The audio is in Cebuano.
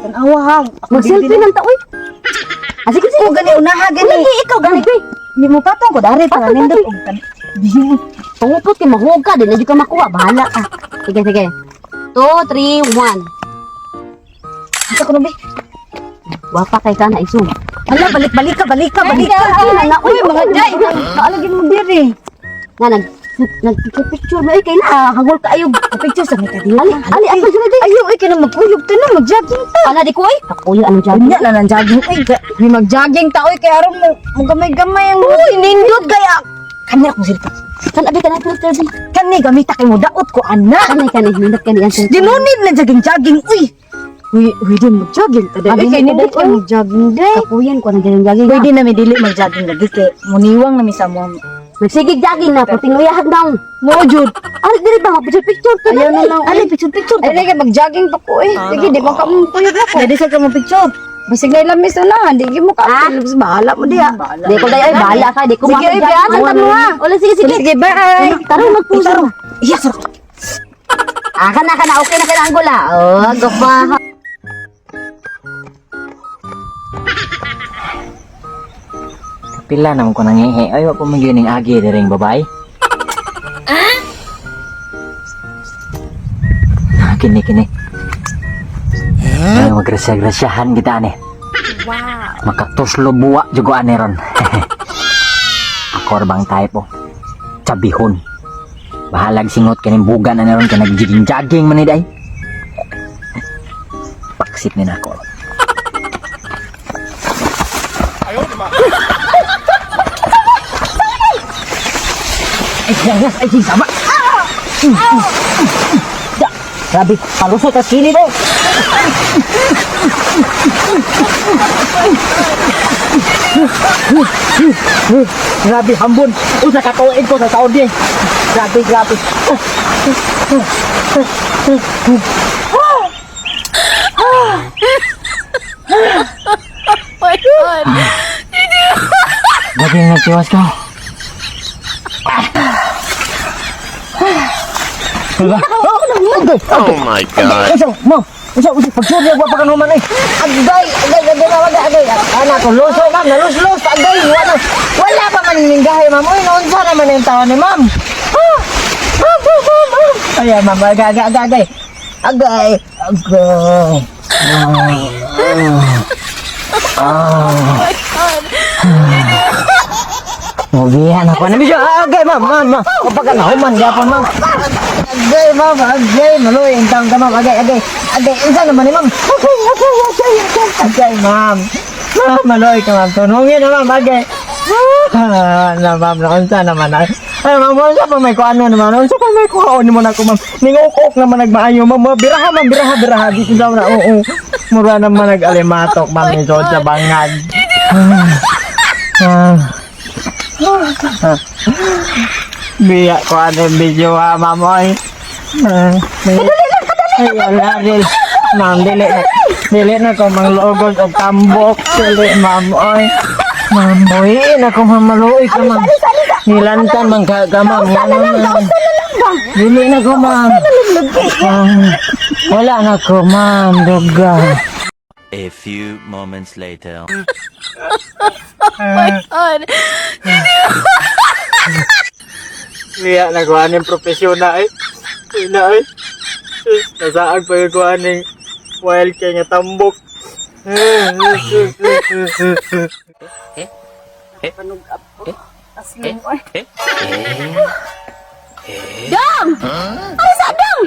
Tanawa ha. Mag-selfie lang ta, uy. Ah, sige, sige. Ko gani unaha gani. Lagi ikaw gani be. Hindi mo patong ko dari para Patong, nindot patong. og tan. Pangupot kay mahuog ka, di na jud ka makuha. Bahala ka. Sige, sige. 2, 3, 1. Asa ko na be? Wapa kay ka na iso. Hala, balik balik ka, balik ka, balik ka. Ay, na, na, uy, Uy, mga jay. Kaalagin mo diri. Na, nag, nag picture mo, eh, kay na, hangol ka ayog. Picture sa may kadiwa. Ali, ali, ako sila di. Ayaw, ay kanang magkuyog ta na, mag-jogging ta. Ala, di ko, ay. Kakuyo, anong jogging? Unya na nang jogging oy. May mag-jogging ta oy kay aron mo gamay-gamay ang. Uy, nindot kaya. Kani akong silpa. Kan, abi ka na filter di. Kani gamita kay mo daot ko ana. Kanay, kanay, nindot ka niyan. Di no need na jogging-jogging uy. Uy, uy din mag-jogging ta Abi, dai. Kay nindot uy. kay mag-jogging dai. Kapuyan ko, nang jogging. Pwede na mi dili mag-jogging lagi kay muniwang na mi sa mo. Nagsigig jogging na, puting luyahag daw. Mo jud. Ali, dili ba, mag-picture picture ka. Ayaw na lang, Ali, picture picture. Ay, lagi, mag-jogging pa ko eh. Sige, di ba ka mo kuyog na ko? Dili sa ka mo picture. Basig na ilamis na na, hindi mo ka. Ah? Bahala mo diya. Di ko dayo, ay, bahala ka. Di ko Sige, ay, biya, Wala mo ha. Wala, sige, sige. Sige, bye. Tara, magpuso. Iya sir. Ah, kana, kana, okay na kay Angola. Oh, gupa. Pila naman ko nangihi. Ay, wa pa man gyud ning agi diring babay. Ah? Kini kini. Ay, magrasya-grasyahan kita ani. Wow. Makatuslo buwa jugo ani ron. Ako ra bang type oh. Tsabihon. Bahalag singot kining bugan ani ron kay nagjiging-jogging man ni day. Paksit ni nako. Ay, ay, ay, ay, sama. Da, grabe, palusot ang sili mo. Grabe, hambon. Usa ka tuig ko sa Saudi. Grabe, grabe. Grabe ang nagtiwas ko. Diba? Oh my God. Unsa, ma'am? Unsa, unsa, pagsurya wa pa kanuman eh. Agay, agay, agay, agay, agay. Ana ko luso, ma'am, naluslos, agay, wala. Wala pa man ninggahe, ma'am. Uy, unsa naman yung taon ni ma'am? Ah, ma'am, ma'am, ma'am, ma'am. Ay, ma'am, agay, agay, agay, agay. Agay, agay. Ah. Mubihan ako na bisyo. Agay, ma'am, ma'am, ma'am. Kapag nahuman, gapon, ma'am. Agay, ma'am, agay. Maluy, intang ka, ma'am. Agay, agay. Agay, unsa naman ni ma'am? Agay, agay, agay, agay. Agay, ma'am. Ma'am, maluy ka, ma'am. Tunungin na, ma'am. Agay. Ah, na, ma'am, na, unsa naman. Ay, ay, ma'am, unsa pa may kuano naman. Unsa pa may kuhaon mo na ako, ma'am. Ningukok naman nagmaayo, ma'am. Ma'am, Biraha, ma'am, biraha, biraha. Dito daw na, oo. Mura naman nag-alimatok, ma'am. Ni sa bangag. Ah. Biya ko ano yung video ha, ma'am, oy. Ah, kadali lang, kadali. Ay, wala, dili. Ma'am, dili na. Dili na ko manglugod og tambok. Dili, ma'am, oy. Ma'am, buhiin ako, ma'am, maluoy ka, ma'am. Nilantan, man ka, ka, ma'am. Ma'am, dili na ko, ma'am. Ma'am, wala na ko, ma'am, duga. A few moments later. Niya, nagawa ng profesyon na eh. Na eh. Nasaag pa yung kuha ng wild kay nga tambok. Dong! Ano sa dong?